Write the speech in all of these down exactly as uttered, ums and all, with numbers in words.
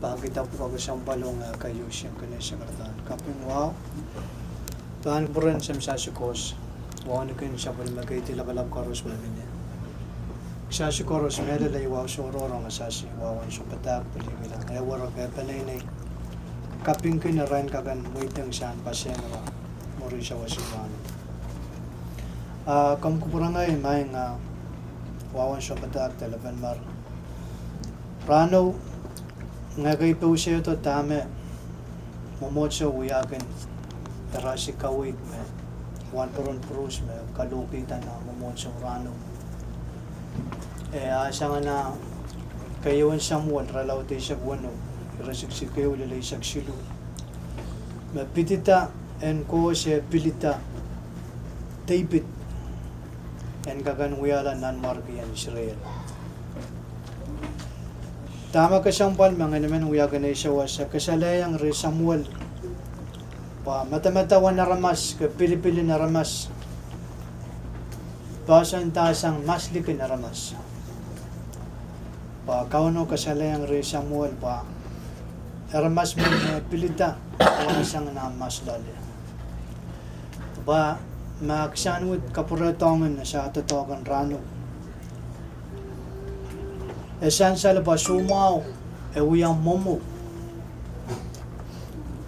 Pahn kihda pwukoa kesempwal ong eh, kaiuhsang kene sakaradahn kaping wahu. Pahn kupwuren Samsahl Koht, wauneki sapwellime kaweid lapalap koaros me mihmi. Kitail koaros mehlel ei wahu sohror ong atail wahu en sounpadahk pil kihla. Ewer ke peneinei kapingki irail kak en mweidohng sang paseng ra mwuri sawas en rahno. Ah, komw kupwuramwail maing ah, wahu en sounpadahk de lepen mar. Rahno, ngehi kei pousehdo dahme mwomwohdiso wiahkin, erasi kaweid me wahnpoaron Bruce me kalohkihda nan mwomwohdiso rahno. Eh, ah sang nan keieun Samuel irelaud eisek weneu, iretikitik ehu lel eisek siluh. Me pidida en Koht e pilida Depit en kak en wiahla nanmwarkien Israel. Dahme kesempwal me ngehi men wiahkin ei sawas, e kasalehiong reh Samuel pwe medemedewe en aramas, ke pilipil en aramas, poahsoan da sang maslikin aramas. Pwe Kauno kasalehiong reh Samuel pwe aramas men me pilida, pwe sang nan mas loale. Pwe ma kisahn wid kapwuredohng nan atail doadoahk en rahno, e sansal pwe soumwahu e wia mwomwohdiso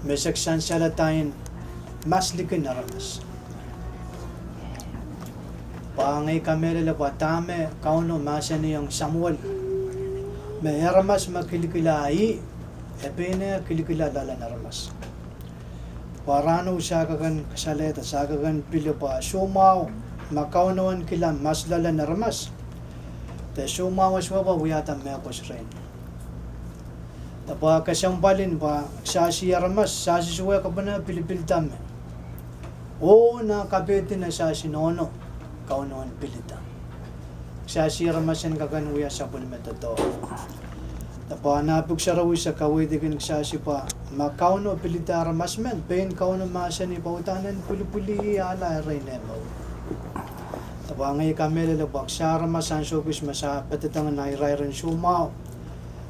me sehk sansalada en maslikin aramas. Pwe ngehi kamehlele pwe dahme Kauno mahsanihong Samuel, me aramas me kilikila ih, e pein eh kilikila loalen aramas. Pwe rahno atail kak en kasalehda, atail kak en pil pwe soumwahu me Kauno en kila mas loalen aramas, de soumwahu wet pwe wiahda mehkot rehn. De pwe kesempwal en pwe sasi aramas, sasi sohte kapene pilipilda me, oh nan kapehdin sasi nohno, Kauno en pilida. Sasi aramas en kak en wia sapwellime doadoahk. De pwe nan pwuhk sarawi se kaweidkin sasi pwe ma Kauno pilida aramas men, pein Kauno mahsanih pwe uhdahn en pwilipwilih ih ale erein eh mour. De pwe ngehi kamehlele pwe atail aramas ansou kis me atail pedehdong nan irairen soumwahu,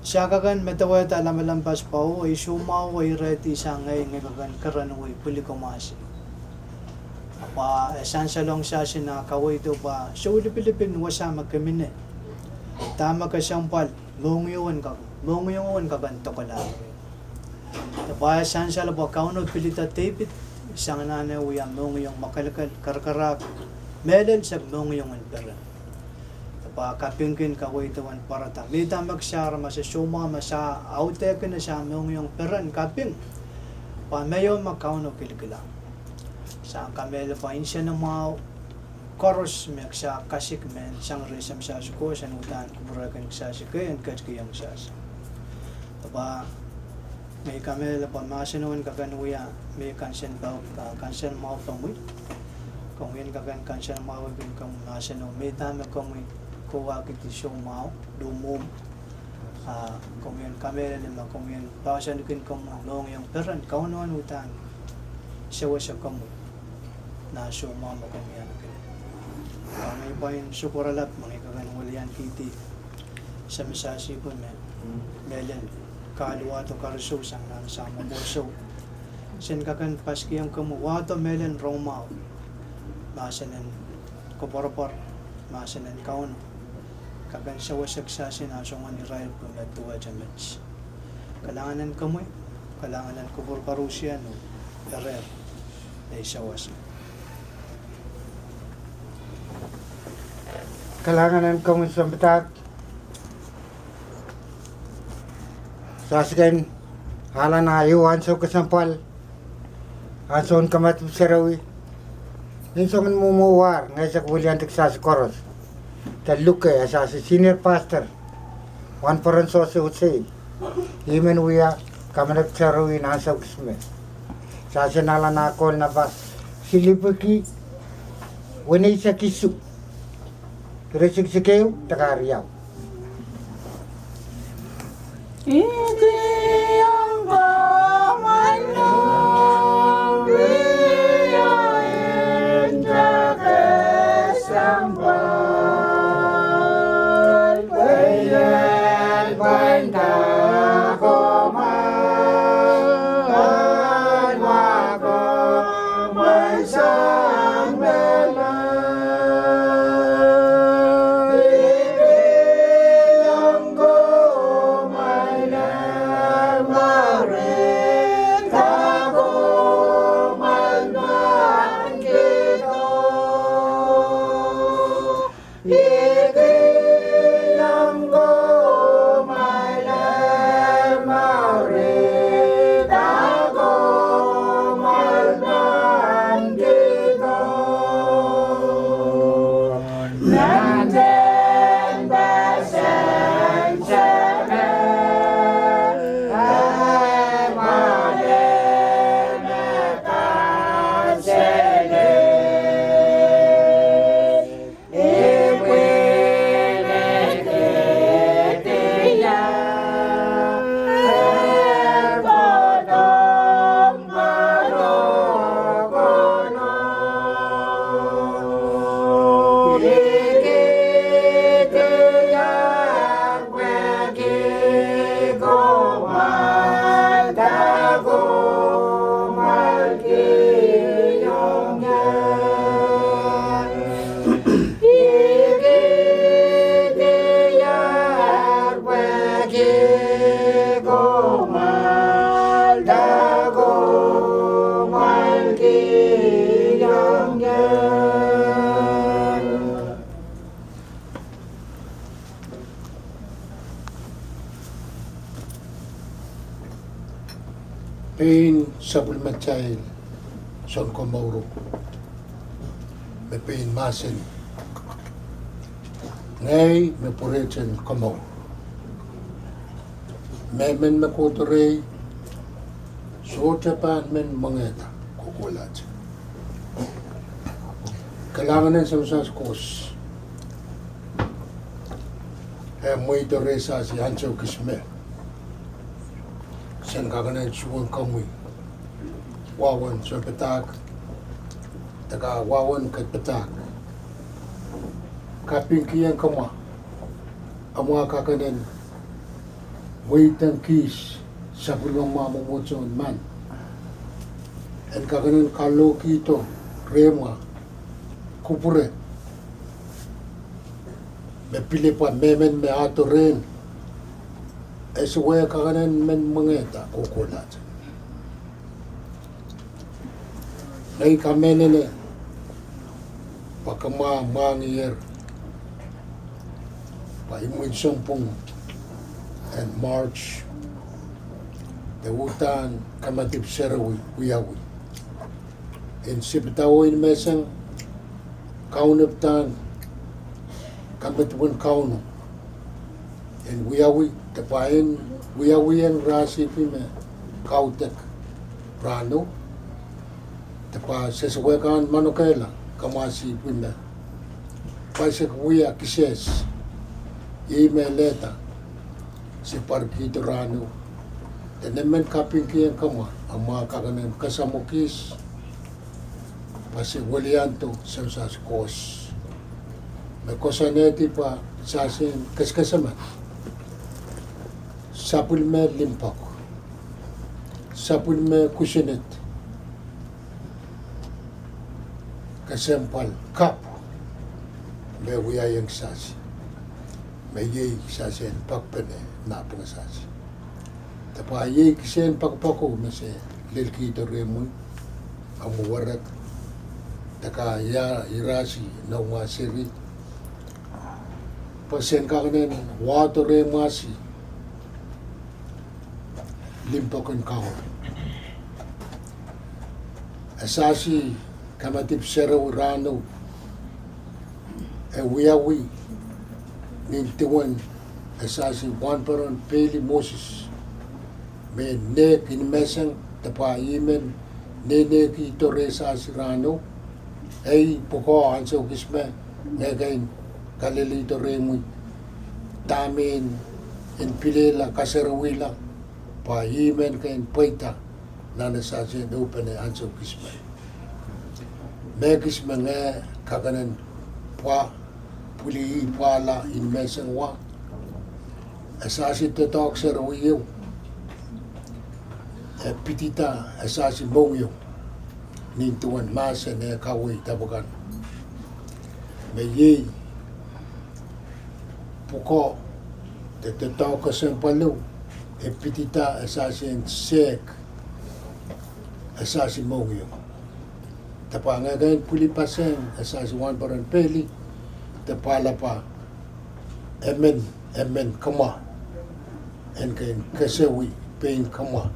atail kak en medewehda lamalam pas pwe oh ei soumwahu e irehdi sang ngehi, ngehi kak en kereniwei pwilikamwahsi. Pwe e sansalong sasi nan kaweido pwe soulipilipil en wasa me kemine, dahme kesempwal, mohngiong en kak, mohngiong en kak en dokola. De pwe e sansal pwe Kauno pilida Depit, sang nan eh wia mohngiong mwakelekel, karakarahk, mehlel sehk mohngiong en peren. De pwe kapingki kaweido en pwarada, mihda me kitail aramas e soumwahu me kitail audehkin atail mohngiong peren kaping, pwe mehkot me Kauno kilikila. Kitail kamehlele pwe nsenamwahu koaros me kitail kasik me sang reh Samsahl Koht en uhdahn kupwurehkin kitail kei en ketikihong kitail. De pwe ngehi kamehlele pwe mahsen en kak en wia me kansenpau, ah, kansenmwahu komwi. Komwi en kak en kansenmwahuki komwi mahsen o, mihda me komwi kohwahkihdi soumwahu, luhmwuhmw. Ah, komwi en kamehlele me komwi en poahsoankin komwi mohngiong peren, Kauno en uhdahn sewese komwi nan soumwahu me komwi ahneki. Ah, ngehi pwain sokoralap me ngehi kak en weliankihdi Samsahl Koht me mehlel kahluwahdo karisou sang nan atail mwomwohdiso. Sen kak en paskihong komwi wahdo mehlel rongamwahu, mahsen en koapworopwor, mahsen en Kauno, kak en sewese kitail nan soangen irair pwe me duwehte met. Kalahngan en komwi, kalahngan en kupwur koarusie, oh erehr ei sawas. Kalahngan en komwi sounpadahk. Kitail kak en ale nan ehu ansou kesempwal, ansoun kamadipw sarawi. Ni soangen mwomwohdiso, ngehi kak weliandi kitail koaros. De luke atail senior pastor, Wahnpoaron Sose Hussein, ih men wia kamadipw sarawi nan ansou kis me. Kitail ale nan koul napa silipwiki weneisek isuh, iretikitik ehu de kahrehieu. Pein sapwellimatail Sounkomouro me pein mahsanih: Ngehi me pwurehten komour. Mehmen me kohdo rehi, sohte pahn men mwengehda kohkohlahte. Kalahngan en Semsas Koht, e mweido rehsehse ansou kis me sen kakenen suwed komwi, wawen sounpadahk, de ka wawen katapadahk, kapingkihong kumwa, amwa kakenen mweidehng kis sapwellimamwa mwomwohdiso en mah, en kakenen kalohkihdo rehmwa kupwure me pil pwa mehmen me ahdo rehn, e sohte kakenen men mwengehda kohkohlahte. Ngehi kamenene pwe kumwa mwahngiher pwe imwin sounpwong en March, de uhdahn kamadipw sarawi wiawi en sipida oh en menseng, kaunop dan kamadipwen Kauno en wiawi, de pwa en wiawi en rasihpw me kaudek rahno, de pwa se sohte kan manokehla kamwasihpw me pwaisek wia kisehs, ih me lehda se pwarkihdo rahno, de nemen kapingkihong kumwa, amwa kakenen kasamwo kis, pwe se weliando Semsas Koht me koasoanehdi pwe sahsen kesekesemen sapwellime limpoak, sapwellime kusuned, kesempwal kapw me wiahiong kisehse, me iei kisehsen poakpene nah pwungasehse. De pwa iei kisehn poakopoako me se lelkihdo rehmwi, omw werek, de ka ia irasi noumw seri, pwe sen kakenen wahdo rehmw mahs limpoak en kaun. E sehse kamadipw sarawi rahno, e wiawi nin duwen e sehse Wahnpoaron Peili Moses, me nehk en menseng, de pwa ih men nehnehkihdo rehsehse rahno, ei pwukoa ansou kis me ngehi kin kalelehdo rehmwi dahme en pilehla, kasarawihla, pwe ih men kin pweida nan e sehse ehupene ansou kis me. Mehkis me ngehi kakenen pwa, pwilihla pwahla en menseng wa, e sehse doadoahk sarawi ieu, e pidida e sehse mohngiong nin duwen mahsen eh kaweid pwukan, me iei pwukoa de doadoahk kesempwal ieu, e pidida e sehse en sehk e sehse mohngiong. De pwa ngehi kin pwilipasehng e sehse Wahnpoaron Peili, de pwahla pwe emen, emen kumwa en kin kesehwi pein kumwa,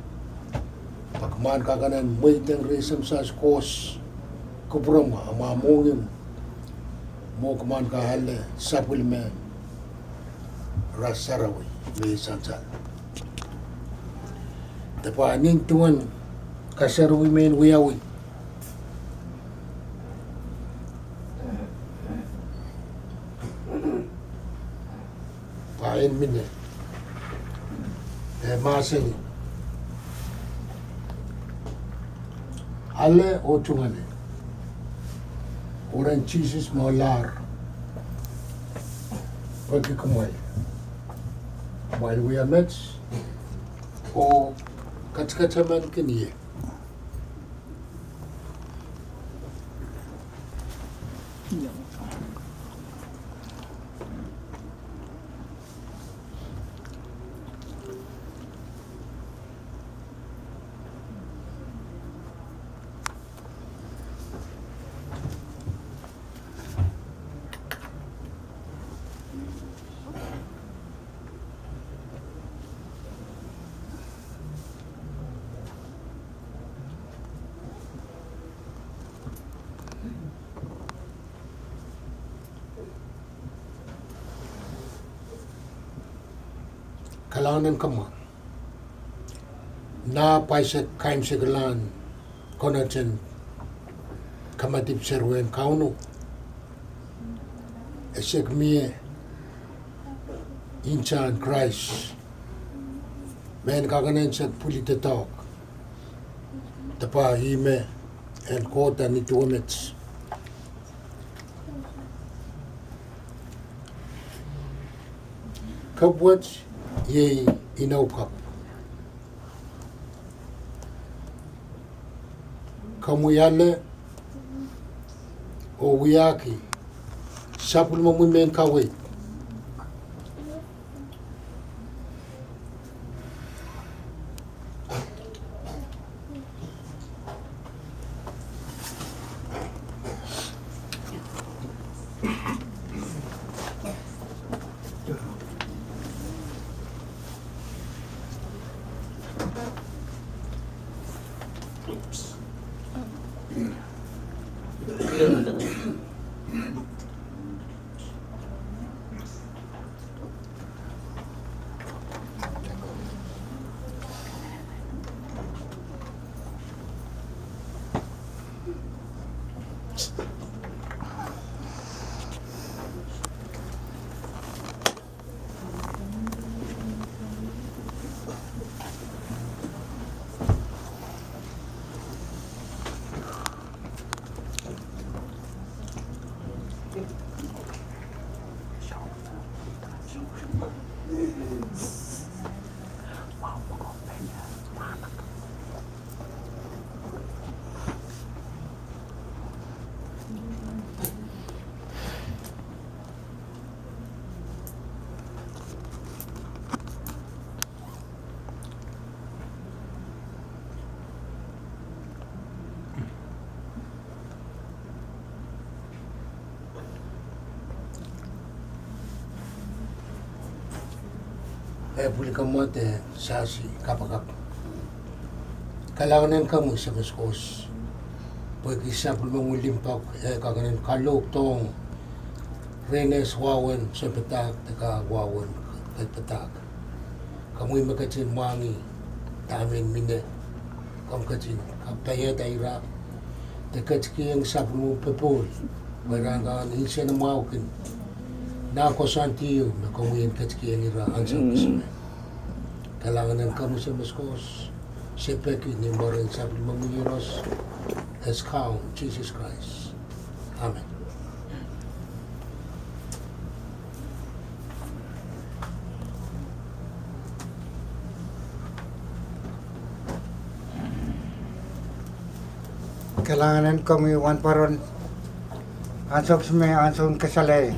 pwe kumwa en kakenen mweidehng reh Semsas Koht kupwuromw, amwa mohngiong, mwo kumwa en kak ale sapwellime rasarawi me sansal. De pwa nin duwen kasarawi mehn wiawi, pwa en mine, e mahsanih: Ale oh tungoale, uhren Sises mwohlahr pwehki kumwail. Kumwail wia met oh katakatamankin ie. Kalahngan en komwi. Nah paisek kaimwseklahn konehng kamadipw serien Kauno. Esek mie ntahn Krais. Mehn kakehn en sehd pwili doadoahk. Dahme ihme en kohda ni duwe met. Kepwet iei inou kapw. Komwi ale oh wiahki sapwellimomwi mehn kaweid. E pwilikamwate sasi kapakap. Kalahngan en komwi Semeskos, pwehki sapwellimomwi limpoak, e kakehn en kalohk dohng rehn ese wahu en sounpadahk de kahk wahu en kaipadahk. Komwi me ketin mwahngih dahme mie, komw ketin kapaiada ira, de ketikihong sapwellimomwi popohl, pwe ira en kak nsenamwahu kin nah koasoandi me komwi en ketikihong ira ansou kis me. Kalahngan en komwi Semeskos, se peki ni mwaren sapwellimomwi Iehros, ese Kaun Sises Krais. Amen. Kalahngan en komwi wahnpoaron, ansou kis me ansoun kesalehi.